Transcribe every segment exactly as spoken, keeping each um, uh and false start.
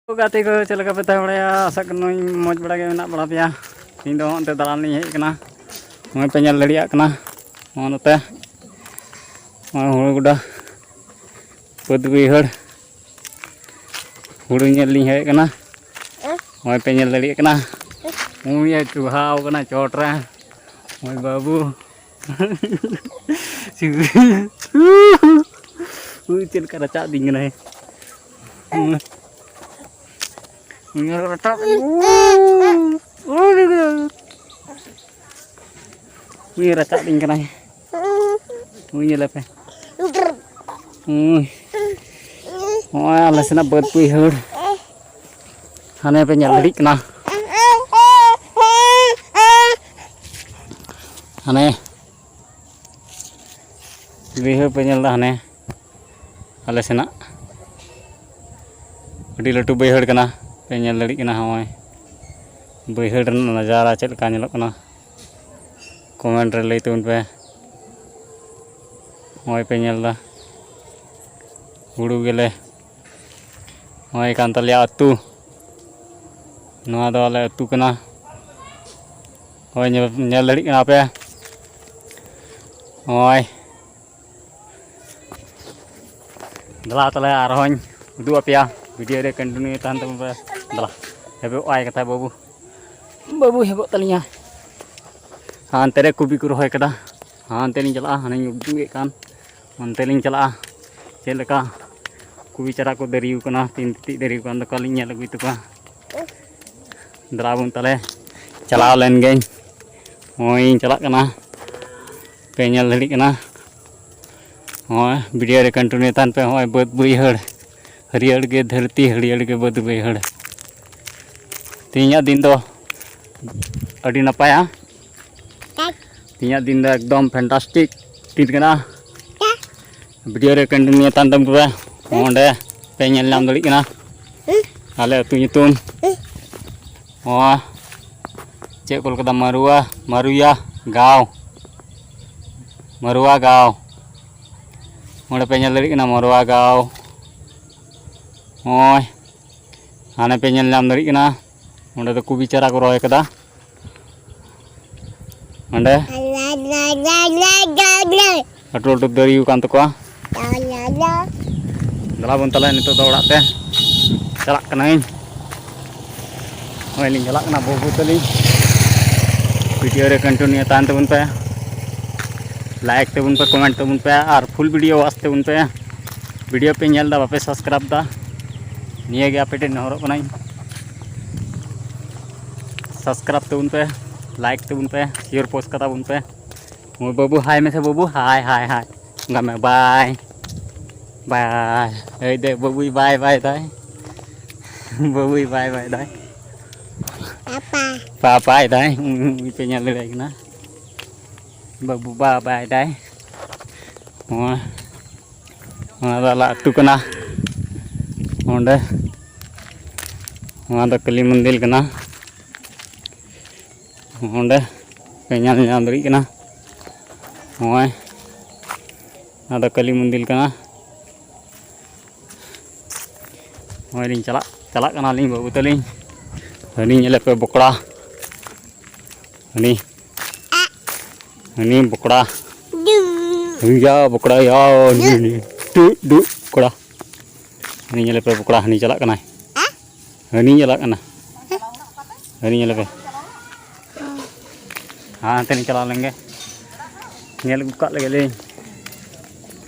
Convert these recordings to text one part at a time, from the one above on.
ᱜᱟᱛᱮ ᱠᱚ, ᱪᱮᱫ ᱞᱮᱠᱟ ᱯᱮ ᱛᱟᱦᱮᱸ ᱵᱟᱲᱟᱭᱟ? ᱟᱥᱟ ᱠᱟᱹᱱᱟᱹᱧ ᱢᱚᱡᱽ ᱵᱟᱲᱟ ᱜᱮ ᱢᱮᱱᱟᱜ ᱵᱟᱲᱟ ᱯᱮᱭᱟ᱾ ᱤᱧ ᱫᱚ ᱚᱱᱛᱮ ᱫᱟᱬᱟᱱ ᱞᱤᱧ ᱦᱮᱡ ᱟᱠᱟᱱᱟ᱾ ᱱᱚᱜᱼᱚᱭ ᱯᱮ ᱧᱮᱞ ᱫᱟᱲᱮᱭᱟᱜ ᱠᱟᱱᱟ, ᱱᱚᱜᱼᱚ ᱱᱚᱛᱮ ᱱᱚᱜᱼᱚᱭ ᱦᱩᱲᱩ ᱜᱚᱰᱟ, ᱵᱟᱹᱫᱽ ᱵᱟᱹᱭᱦᱟᱹᱲ, ᱦᱩᱲᱩ ᱧᱮᱞ ᱞᱤᱧ ᱦᱮᱡ ᱟᱠᱟᱱᱟ᱾ ᱱᱚᱜᱼᱚᱭ ᱯᱮ ᱧᱮᱞ ᱫᱟᱲᱮᱭᱟᱜ ᱠᱟᱱᱟ, ᱩᱱᱤ ᱪᱩᱲᱦᱟᱣ ᱠᱟᱱᱟ ᱪᱚᱴ ᱨᱮ᱾ ᱱᱚᱜᱼᱚᱭ ᱵᱟᱹᱵᱩ, ᱩᱭ, ᱪᱮᱫ ᱞᱮᱠᱟ ᱨᱟᱪᱟᱜ ᱫᱤᱧ ᱠᱟᱱᱟᱭ᱾ ᱩᱭ, ᱨᱟᱪᱟᱜ, ᱩᱭ, ᱨᱟᱪᱟᱜ ᱫᱤᱧ ᱠᱟᱱᱟᱭ᱾ ᱩᱭ, ᱧᱮᱞᱮ ᱯᱮ᱾ ᱩᱭ, ᱱᱚᱜᱼᱚᱭ ᱟᱞᱮ ᱥᱮᱱᱟᱜ ᱵᱟᱹᱫᱽ ᱵᱟᱹᱭᱦᱟᱹᱲ᱾ ᱦᱟᱱᱮ ᱯᱮ ᱧᱮᱞ ᱫᱟᱲᱮᱭᱟᱜ ᱠᱟᱱᱟ᱾ ᱦᱟᱱᱮ ᱵᱟᱹᱭᱦᱟᱹᱲ ᱯᱮ ᱧᱮᱞ ᱮᱫᱟ, ᱦᱟᱱᱮ ᱟᱞᱮ ᱥᱮᱱᱟᱜ ᱟᱹᱰᱤ ᱞᱟᱹᱴᱩ ᱵᱟᱹᱭᱦᱟᱹᱲ ᱠᱟᱱᱟ᱾ ᱯᱮ ᱧᱮᱞ ᱫᱟᱲᱮᱭᱟᱜ ᱠᱟᱱᱟ, ᱦᱚᱸᱜᱼᱚᱭ ᱵᱟᱹᱭᱦᱟᱹᱲ ᱨᱮᱱᱟᱜ ᱱᱟᱡᱟᱨᱟ ᱪᱮᱫ ᱞᱮᱠᱟ ᱧᱮᱞᱚᱜ ᱠᱟᱱᱟ, comment ᱨᱮ ᱞᱟᱹᱭ ᱛᱟᱵᱚᱱ ᱯᱮ᱾ ᱱᱚᱜᱼᱚᱭ ᱯᱮ ᱧᱮᱞ ᱮᱫᱟ, ᱦᱩᱲᱩ ᱜᱮᱞᱮ, ᱱᱚᱜᱼᱚᱭ ᱠᱟᱱ ᱛᱟᱞᱮᱭᱟ ᱟᱹᱛᱩ᱾ ᱱᱚᱣᱟ ᱫᱚ ᱟᱞᱮ ᱟᱹᱛᱩ ᱠᱟᱱᱟ᱾ ᱦᱳᱭ, ᱧᱮᱞ, ᱧᱮᱞ ᱫᱟᱲᱮᱭᱟᱜ ᱠᱟᱱᱟ ᱯᱮ᱾ ᱱᱚᱜᱼᱚᱭ ᱫᱮᱞᱟ ᱛᱟᱦᱞᱮ ᱟᱨᱦᱚᱸᱧ ᱩᱫᱩᱜ ᱟᱯᱮᱭᱟ, video ᱨᱮ continue ᱛᱟᱦᱮᱱ ᱛᱟᱵᱚᱱ ᱯᱮ᱾ ᱫᱮᱞᱟ, ᱦᱮᱵᱚᱜ ᱟᱭ ᱠᱟᱛᱷᱟᱭ ᱵᱟᱹᱵᱩ, ᱵᱟᱹᱵᱩ ᱦᱮᱵᱚᱜ ᱛᱟᱹᱞᱤᱧᱟ᱾ ᱦᱟᱱᱛᱮ ᱨᱮ ᱠᱚᱵᱤ ᱠᱚ ᱨᱚᱦᱚᱭ ᱠᱟᱫᱟ, ᱦᱟᱱᱛᱮ ᱞᱤᱧ ᱪᱟᱞᱟᱜᱼᱟ, ᱦᱟᱱᱮᱧ ᱩᱫᱩᱜ ᱮᱫ ᱠᱟᱱ, ᱚᱱᱛᱮ ᱞᱤᱧ ᱪᱟᱞᱟᱜᱼᱟ᱾ ᱪᱮᱫ ᱞᱮᱠᱟ ᱠᱚᱵᱤ ᱪᱟᱨᱟ ᱠᱚ ᱫᱟᱨᱮ ᱟᱠᱟᱱᱟ, ᱛᱤᱱ ᱛᱤᱛᱤᱡ ᱫᱟᱨᱮ ᱟᱠᱟᱱ ᱛᱟᱠᱚᱣᱟ, ᱞᱤᱧ ᱧᱮᱞ ᱟᱹᱜᱩᱭ ᱛᱟᱠᱚᱣᱟ᱾ ᱫᱮᱞᱟ ᱵᱚᱱ ᱛᱟᱦᱞᱮ ᱪᱟᱞᱟᱣ ᱞᱮᱱ ᱜᱮᱧ᱾ ᱱᱚᱜᱼᱚᱭ ᱤᱧ ᱪᱟᱞᱟᱜ ᱠᱟᱱᱟ, ᱯᱮ ᱧᱮᱞ ᱫᱟᱲᱮᱭᱟᱜ ᱠᱟᱱᱟ᱾ ᱱᱚᱜᱼᱚᱭ video ᱨᱮ continue ᱛᱟᱦᱮᱱ ᱯᱮ᱾ ᱱᱚᱜᱼᱚᱭ ᱵᱟᱹᱫᱽ ᱵᱟᱹᱭᱦᱟᱹᱲ, ᱦᱟᱹᱨᱭᱟᱹᱲ ᱜᱮ ᱫᱷᱟᱹᱨᱛᱤ, ᱦᱟᱹᱨᱭᱟᱹᱲ ᱜᱮ ᱵᱟᱹᱫᱽ ᱵᱟᱹᱭᱦᱟᱹᱲ᱾ ᱛᱮᱦᱮᱧᱟᱜ ᱫᱤᱱ ᱫᱚ ᱟᱹᱰᱤ ᱱᱟᱯᱟᱭᱟ᱾ ᱛᱮᱦᱮᱧᱟᱜ ᱫᱤᱱ ᱫᱚ ᱮᱠᱫᱚᱢ fantastic ᱫᱤᱱ ᱠᱟᱱᱟ᱾ Video ᱨᱮ continue ᱛᱟᱦᱮᱱ ᱛᱟᱵᱚᱱ ᱯᱮ᱾ ᱚᱸᱰᱮ ᱯᱮ ᱧᱮᱞ ᱧᱟᱢ ᱫᱟᱲᱮᱭᱟᱜ ᱠᱟᱱᱟ ᱟᱞᱮ ᱟᱹᱛᱩ ᱧᱩᱛᱩᱢ᱾ ᱱᱚᱣᱟ ᱪᱮᱫ ᱠᱚ ᱞᱮᱠᱟ, ᱢᱟᱨᱩᱣᱟ, ᱢᱟᱨᱩᱭᱟ ᱜᱟᱶ, ᱢᱟᱨᱩᱣᱟ ᱜᱟᱶ᱾ ᱚᱸᱰᱮ ᱯᱮ ᱧᱮᱞ ᱫᱟᱲᱮᱭᱟᱜ ᱠᱟᱱᱟ ᱢᱟᱨᱩᱣᱟ ᱜᱟᱶ᱾ ᱱᱚᱜᱼᱚᱭ ᱦᱟᱱᱮ ᱯᱮ ᱧᱮᱞ ᱧᱟᱢ ᱫᱟᱲᱮᱭᱟᱜ ᱠᱟᱱᱟ, ᱚᱸᱰᱮ ᱫᱚ ᱠᱚᱵᱤ ᱪᱟᱨᱟ ᱠᱚ ᱨᱚᱦᱚᱭ ᱠᱟᱫᱟ᱾ ᱚᱸᱰᱮ ᱞᱟᱹᱴᱩ ᱞᱟᱹᱴᱩ ᱫᱟᱨᱮ ᱟᱠᱟᱱ ᱛᱟᱠᱚᱣᱟ᱾ ᱫᱮᱞᱟ ᱵᱚᱱ ᱛᱟᱞᱮ, ᱱᱤᱛᱚᱜ ᱫᱚ ᱚᱲᱟᱜ ᱛᱮ ᱪᱟᱞᱟᱜ ᱠᱟᱹᱱᱟᱹᱧ᱾ ᱱᱚᱜᱼᱚᱭ ᱞᱤᱧ ᱪᱟᱞᱟᱜ ᱠᱟᱱᱟ ᱵᱟᱹᱵᱩ ᱛᱟᱹᱞᱤᱧ᱾ ᱵᱷᱤᱰᱤᱭᱳ ᱨᱮ ᱠᱚᱱᱴᱤᱱᱤᱭᱩ ᱛᱟᱦᱮᱱ ᱛᱟᱵᱚᱱ ᱯᱮ, ᱞᱟᱭᱤᱠ ᱛᱟᱵᱚᱱ ᱯᱮ, ᱠᱚᱢᱮᱱᱴ ᱛᱟᱵᱚᱱ ᱯᱮ ᱟᱨ ᱯᱷᱩᱞ ᱵᱷᱤᱰᱤᱭᱳ ᱣᱟᱪ ᱛᱟᱵᱚᱱ ᱯᱮ᱾ ᱵᱷᱤᱰᱤᱭᱳ ᱯᱮ ᱧᱮᱞ ᱮᱫᱟ, ᱵᱟᱯᱮ ᱥᱟᱵᱥᱠᱨᱟᱭᱤᱵᱽ ᱮᱫᱟ, ᱱᱤᱭᱟᱹ ᱜᱮ ᱟᱯᱮ ᱴᱷᱮᱱ ᱱᱮᱦᱚᱨᱚᱜ ᱠᱟᱹᱱᱟᱹᱧ᱾ ᱥᱟᱵᱥᱠᱨᱟᱭᱤᱵᱽ ᱛᱟᱵᱚᱱ ᱯᱮ, ᱞᱟᱭᱤᱠ ᱛᱟᱵᱚᱱ ᱯᱮ, ᱥᱮᱭᱟᱨ ᱯᱳᱥᱴ ᱠᱟᱛᱟ ᱵᱚᱱ ᱯᱮ᱾ ᱢᱳᱭ ᱵᱟᱹᱵᱩ ᱦᱟᱭ ᱢᱮᱥᱮ ᱵᱟᱹᱵᱩ, ᱦᱟᱭ ᱦᱟᱭ ᱦᱟᱭ᱾ ᱚᱱᱠᱟ ᱢᱮ, ᱵᱟᱭ ᱵᱟᱭ᱾ ᱮᱭ ᱫᱮ ᱵᱟᱹᱵᱩᱭ ᱵᱟᱭ ᱵᱟᱭ ᱫᱟᱭ᱾ ᱵᱟᱹᱵᱩᱭ ᱵᱟᱭ ᱵᱟᱭ ᱫᱟᱭ᱾ ᱯᱟᱯᱟ᱾ ᱯᱟᱯᱟᱭ ᱫᱟᱭ᱾ ᱩᱱᱤ ᱯᱮ ᱧᱮᱞ ᱫᱟᱲᱮᱭᱟᱭ ᱠᱟᱱᱟ᱾ ᱵᱟᱹᱵᱩ ᱵᱟᱵᱟᱭ ᱫᱟᱭ᱾ ᱱᱚᱣᱟ, ᱱᱚᱣᱟ ᱫᱚ ᱟᱞᱮ ᱟᱹᱛᱩ ᱠᱟᱱᱟ᱾ ᱚᱸᱰᱮ, ᱱᱚᱣᱟ ᱫᱚ ᱠᱟᱹᱞᱤ ᱢᱚᱱᱫᱤᱨ ᱠᱟᱱᱟ᱾ ᱚᱸᱰᱮ ᱯᱮ ᱧᱮᱞ ᱧᱟᱢ ᱫᱟᱲᱮᱭᱟᱜ ᱠᱟᱱᱟ᱾ ᱱᱚᱜᱼᱚᱭ, ᱱᱚᱣᱟ ᱫᱚ ᱠᱟᱹᱞᱤ ᱢᱚᱱᱫᱤᱨ ᱠᱟᱱᱟ᱾ ᱱᱚᱜᱼᱚᱭ ᱞᱤᱧ ᱪᱟᱞᱟᱜ, ᱪᱟᱞᱟᱜ ᱠᱟᱱᱟᱞᱤᱧ ᱵᱟᱹᱵᱩ ᱛᱟᱹᱞᱤᱧ᱾ ᱦᱟᱹᱱᱤ ᱧᱮᱞᱮ ᱯᱮ ᱵᱚᱠᱲᱟ᱾ ᱦᱟᱹᱱᱤ, ᱦᱟᱹᱱᱤ ᱵᱚᱠᱲᱟ᱾ ᱦᱩᱭᱟ ᱵᱚᱠᱲᱟ, ᱭᱟ, ᱦᱟᱹᱱᱤ, ᱦᱟᱹᱱᱤ᱾ ᱴᱩ, ᱰᱩ, ᱵᱚᱠᱲᱟ᱾ ᱦᱟᱹᱱᱤ ᱧᱮᱞᱮ ᱯᱮ ᱵᱚᱠᱲᱟ, ᱦᱟᱹᱱᱤ ᱪᱟᱞᱟᱜ ᱠᱟᱱᱟᱭ᱾ ᱦᱟᱹᱱᱤ ᱪᱟᱞᱟᱜ ᱠᱟᱱᱟ᱾ ᱦᱟᱹᱱᱤ ᱧᱮᱞᱮ ᱯᱮ᱾ ᱦᱟᱱᱛᱮ ᱞᱤᱧ ᱪᱟᱞᱟᱣ ᱞᱮᱱ ᱜᱮ᱾ ᱧᱮᱞ ᱟᱹᱜᱩ ᱠᱟᱜ ᱞᱮᱜᱮ ᱞᱤᱧ᱾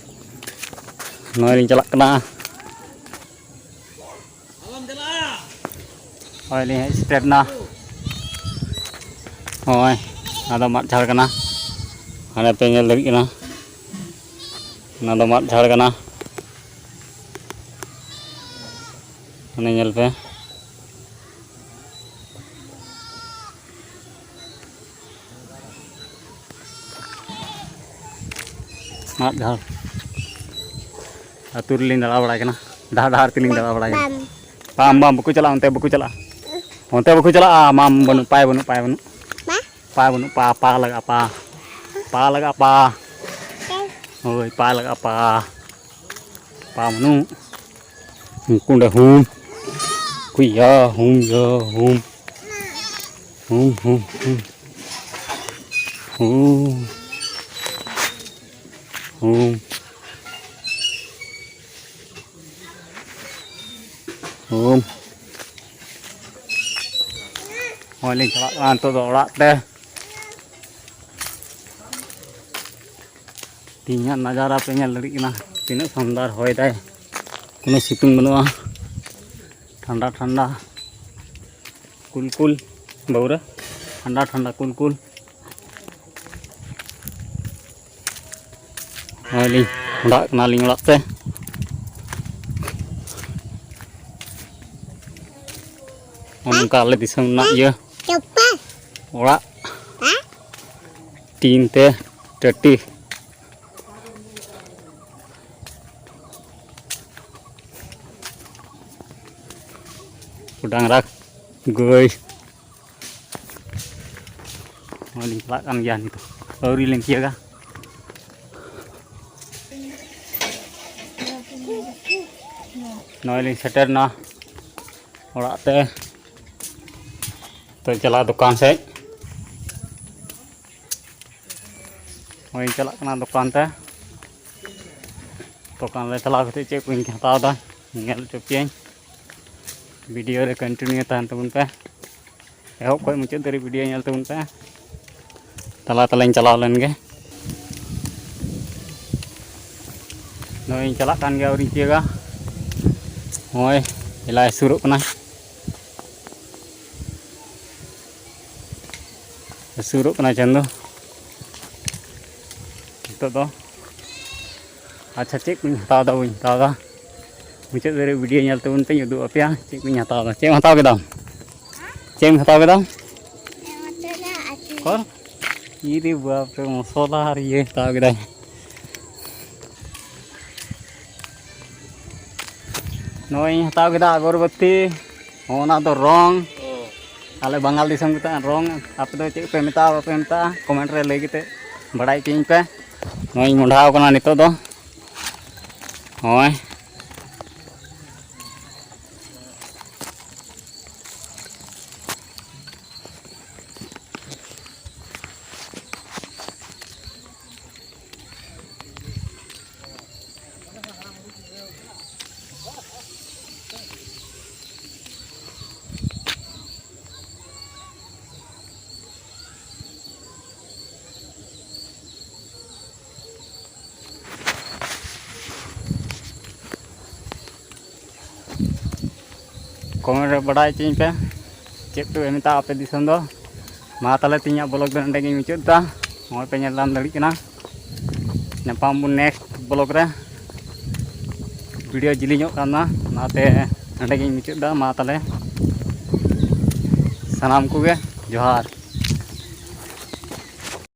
ᱱᱚᱜᱼᱚᱭ ᱞᱤᱧ ᱪᱟᱞᱟᱜ ᱠᱟᱱᱟ᱾ ᱱᱚᱜᱼᱚᱭ ᱞᱤᱧ ᱦᱮᱡ ᱥᱮᱴᱮᱨ ᱮᱱᱟ᱾ ᱱᱚᱜᱼᱚᱭ, ᱚᱱᱟ ᱫᱚ ᱢᱟᱫ ᱡᱷᱟᱲ ᱠᱟᱱᱟ᱾ ᱦᱟᱱᱮ ᱯᱮ ᱧᱮᱞ ᱫᱟᱲᱮᱭᱟᱜ ᱠᱟᱱᱟ, ᱚᱱᱟ ᱫᱚ ᱢᱟᱫ ᱡᱷᱟᱲ ᱠᱟᱱᱟ᱾ ᱦᱟᱱᱮ ᱧᱮᱞ ᱯᱮ᱾ ᱢᱟᱫ ᱡᱷᱟᱲ᱾ ᱟᱹᱛᱩ ᱨᱮᱞᱤᱧ ᱫᱟᱬᱟ ᱵᱟᱲᱟᱭ ᱠᱟᱱᱟ, ᱰᱟᱦᱟᱨ ᱰᱟᱦᱟᱨ ᱛᱮᱞᱤᱧ ᱫᱟᱬᱟ ᱵᱟᱲᱟᱭ ᱠᱟᱱᱟ᱾ ᱵᱟᱢ, ᱵᱟᱢ, ᱵᱟᱠᱚ ᱪᱟᱞᱟᱜᱼᱟ, ᱚᱱᱛᱮ ᱵᱟᱠᱚ ᱪᱟᱞᱟᱜᱼᱟ, ᱚᱱᱛᱮ ᱵᱟᱠᱚ ᱪᱟᱞᱟᱜᱼᱟ᱾ ᱢᱟᱢ ᱵᱟᱹᱱᱩᱜ, ᱯᱟᱭ ᱵᱟᱹᱱᱩᱜ, ᱯᱟᱭ ᱵᱟᱹᱱᱩᱜ, ᱯᱟ ᱵᱟᱹᱱᱩᱜ, ᱯᱟ, ᱯᱟ ᱞᱟᱜᱟᱜᱼᱟ, ᱯᱟ, ᱯᱟ ᱞᱟᱜᱟᱜᱼᱟ, ᱯᱟ᱾ ᱦᱳᱭ, ᱯᱟ ᱞᱟᱜᱟᱜᱼᱟ, ᱯᱟ᱾ ᱯᱟ ᱵᱟᱹᱱᱩᱜ᱾ ᱩᱱᱠᱩ ᱚᱸᱰᱮ ᱦᱩᱸ, ᱦᱩᱭᱟ ᱦᱩᱢ ᱭᱟ ᱦᱩᱢ᱾ ᱦᱩᱢ, ᱦᱩᱢ, ᱦᱩᱢ᱾ ᱦᱩᱢ᱾ ᱦᱩᱢ᱾ ᱦᱩᱢ᱾ ᱱᱚᱜᱼᱚᱭ ᱞᱤᱧ ᱪᱟᱞᱟᱜ ᱠᱟᱱᱟ ᱱᱤᱛᱚᱜ ᱫᱚ ᱚᱲᱟᱜ ᱛᱮ᱾ ᱛᱮᱦᱮᱧᱟᱜ ᱱᱟᱡᱟᱨᱟ ᱯᱮ ᱧᱮᱞ ᱫᱟᱲᱮᱭᱟᱜ ᱠᱟᱱᱟ, ᱛᱤᱱᱟᱹᱜ ᱥᱟᱱᱫᱟᱨ ᱦᱚᱭ ᱫᱟᱭ, ᱠᱳᱱᱳ ᱥᱤᱛᱩᱝ ᱵᱟᱹᱱᱩᱜᱼᱟ, ᱴᱷᱟᱱᱰᱟ ᱴᱷᱟᱱᱰᱟ ᱠᱩᱞ ᱠᱩᱞ ᱵᱟᱹᱣᱨᱟᱹ, ᱴᱷᱟᱱᱰᱟ ᱴᱷᱟᱱᱰᱟ ᱠᱩᱞ ᱠᱩᱞ᱾ ᱱᱚᱜᱼᱚᱭ ᱞᱤᱧ ᱢᱚᱦᱰᱟᱜ ᱠᱟᱱᱟᱞᱤᱧ ᱚᱲᱟᱜ ᱛᱮ᱾ ᱱᱚᱝᱠᱟ ᱟᱞᱮ ᱫᱤᱥᱚᱢ ᱨᱮᱱᱟᱜ ᱤᱭᱟᱹ ᱚᱲᱟᱜ, ᱴᱤᱱ ᱛᱮ ᱴᱟᱹᱴᱤ᱾ ᱰᱟᱝᱨᱟ, ᱜᱟᱹᱭ᱾ ᱱᱚᱜᱼᱚᱭ ᱞᱤᱧ ᱪᱟᱞᱟᱜ ᱠᱟᱱ ᱜᱮᱭᱟ ᱱᱤᱛᱚᱜ, ᱟᱹᱣᱨᱤ ᱞᱤᱧ ᱛᱤᱭᱟᱹᱜᱟ᱾ ᱱᱚᱜᱼᱚᱭ ᱞᱤᱧ ᱥᱮᱴᱮᱨ ᱮᱱᱟ ᱚᱲᱟᱜ ᱛᱮ᱾ ᱛᱚ ᱪᱟᱞᱟᱜ ᱫᱚᱠᱟᱱ ᱥᱮᱫ᱾ ᱱᱚᱜᱼᱚᱭ ᱤᱧ ᱪᱟᱞᱟᱜ ᱠᱟᱱᱟ ᱫᱚᱠᱟᱱ ᱛᱮ᱾ ᱫᱚᱠᱟᱱ ᱨᱮ ᱪᱟᱞᱟᱣ ᱠᱟᱛᱮ ᱪᱮᱫ ᱠᱚᱧ ᱦᱟᱛᱟᱣ ᱮᱫᱟ, ᱧᱮᱞ ᱦᱚᱪᱚ ᱯᱮᱭᱟᱹᱧ᱾ ᱵᱷᱤᱰᱤᱭᱳ ᱨᱮ ᱠᱚᱱᱴᱤᱱᱤᱭᱩ ᱛᱟᱦᱮᱱ ᱛᱟᱵᱚᱱ ᱯᱮ, ᱮᱦᱚᱵ ᱠᱷᱚᱱ ᱢᱩᱪᱟᱹᱫ ᱫᱷᱟᱹᱨᱤᱡ ᱵᱷᱤᱰᱤᱭᱳ ᱧᱮᱞ ᱛᱟᱵᱚᱱ ᱯᱮ᱾ ᱛᱟᱞᱟ ᱛᱟᱞᱟᱧ ᱪᱟᱞᱟᱣ ᱞᱮᱱ ᱜᱮ᱾ ᱱᱚᱜᱼᱚᱭ ᱤᱧ ᱪᱟᱞᱟᱜ ᱠᱟᱱ ᱜᱮᱭᱟ, ᱟᱹᱣᱨᱤᱧ ᱛᱤᱭᱟᱹᱜᱟ᱾ ᱱᱚᱜᱼᱚᱭ ᱮᱞᱟᱭ ᱥᱩᱨᱚᱜ ᱠᱟᱱᱟ᱾ ᱥᱩᱨᱚᱜ ᱠᱟᱱᱟ ᱪᱟᱸᱫᱚ ᱱᱤᱛᱚᱜ ᱫᱚ᱾ ᱟᱪᱪᱷᱟ, ᱪᱮᱫ ᱠᱚᱧ ᱦᱟᱛᱟᱣ ᱮᱫᱟ, ᱵᱟᱹᱧ ᱦᱟᱛᱟᱣ ᱮᱫᱟ, ᱢᱩᱪᱟᱹᱫ ᱫᱷᱟᱹᱨᱤᱡ ᱵᱷᱤᱰᱤᱭᱳ ᱧᱮᱞ ᱛᱟᱵᱚᱱ ᱯᱮᱧ ᱩᱫᱩᱜ ᱟᱯᱮᱭᱟ ᱪᱮᱫ ᱠᱚᱧ ᱦᱟᱛᱟᱣ ᱮᱫᱟ᱾ ᱪᱮᱫ ᱮᱢ ᱦᱟᱛᱟᱣ ᱠᱮᱫᱟ? ᱪᱮᱫ ᱮᱢ ᱦᱟᱛᱟᱣ ᱠᱮᱫᱟ? ᱠᱚᱨ? ᱤᱨᱮ ᱵᱟᱯ ᱨᱮ, ᱢᱚᱥᱞᱟ ᱟᱨ ᱤᱭᱟᱹ ᱦᱟᱛᱟᱣ ᱠᱮᱫᱟᱭ᱾ ᱱᱚᱜᱼᱚᱭ ᱤᱧ ᱦᱟᱛᱟᱣ ᱠᱮᱫᱟ ᱟᱜᱚᱨᱵᱟᱹᱛᱤ᱾ ᱚᱱᱟ ᱫᱚ ᱨᱚᱝ᱾ ᱟᱞᱮ ᱵᱟᱝᱜᱟᱞ ᱫᱤᱥᱚᱢ ᱠᱚ ᱢᱮᱛᱟᱜᱼᱟ ᱨᱚᱝ᱾ ᱟᱯᱮ ᱫᱚ ᱪᱮᱫ ᱯᱮ ᱢᱮᱛᱟᱜᱼᱟ, ᱵᱟᱯᱮ ᱢᱮᱛᱟᱜᱼᱟ, ᱠᱚᱢᱮᱱᱴ ᱨᱮ ᱞᱟᱹᱭ ᱠᱟᱛᱮ ᱵᱟᱲᱟᱭ ᱦᱚᱪᱚᱧ ᱯᱮ᱾ ᱱᱚᱜᱼᱚᱭ ᱤᱧ ᱢᱚᱸᱰᱷᱟᱣ ᱠᱟᱱᱟ ᱱᱤᱛᱚᱜ ᱫᱚ᱾ ᱱᱚᱜᱼᱚᱭ᱾ ᱠᱚᱢᱮᱱᱴ ᱨᱮ ᱵᱟᱰᱟᱭ ᱦᱚᱪᱚᱧ ᱯᱮ ᱪᱮᱫ ᱯᱮ ᱢᱮᱛᱟᱜᱼᱟ ᱟᱯᱮ ᱫᱤᱥᱚᱢ ᱫᱚ᱾ ᱢᱟ ᱛᱟᱦᱚᱞᱮ ᱛᱮᱦᱮᱧᱟᱜ ᱵᱞᱚᱜ ᱫᱚ ᱱᱚᱸᱰᱮ ᱜᱤᱧ ᱢᱩᱪᱟᱹᱫ ᱮᱫᱟ᱾ ᱱᱚᱜᱼᱚᱭ ᱯᱮ ᱧᱮᱞ ᱧᱟᱢ ᱫᱟᱲᱮᱭᱟᱜ ᱠᱟᱱᱟ᱾ ᱧᱟᱯᱟᱢ ᱵᱚᱱ ᱱᱮᱠᱥᱴ ᱵᱞᱚᱜ ᱨᱮ᱾ ᱵᱷᱤᱰᱤᱭᱳ ᱡᱤᱞᱤᱧᱚᱜ ᱠᱟᱱᱟ, ᱚᱱᱟᱛᱮ ᱱᱚᱸᱰᱮ ᱜᱤᱧ ᱢᱩᱪᱟᱹᱫ ᱮᱫᱟ᱾ ᱢᱟ ᱛᱟᱦᱚᱞᱮ ᱥᱟᱱᱟᱢ ᱠᱚᱜᱮ ᱡᱚᱦᱟᱨ᱾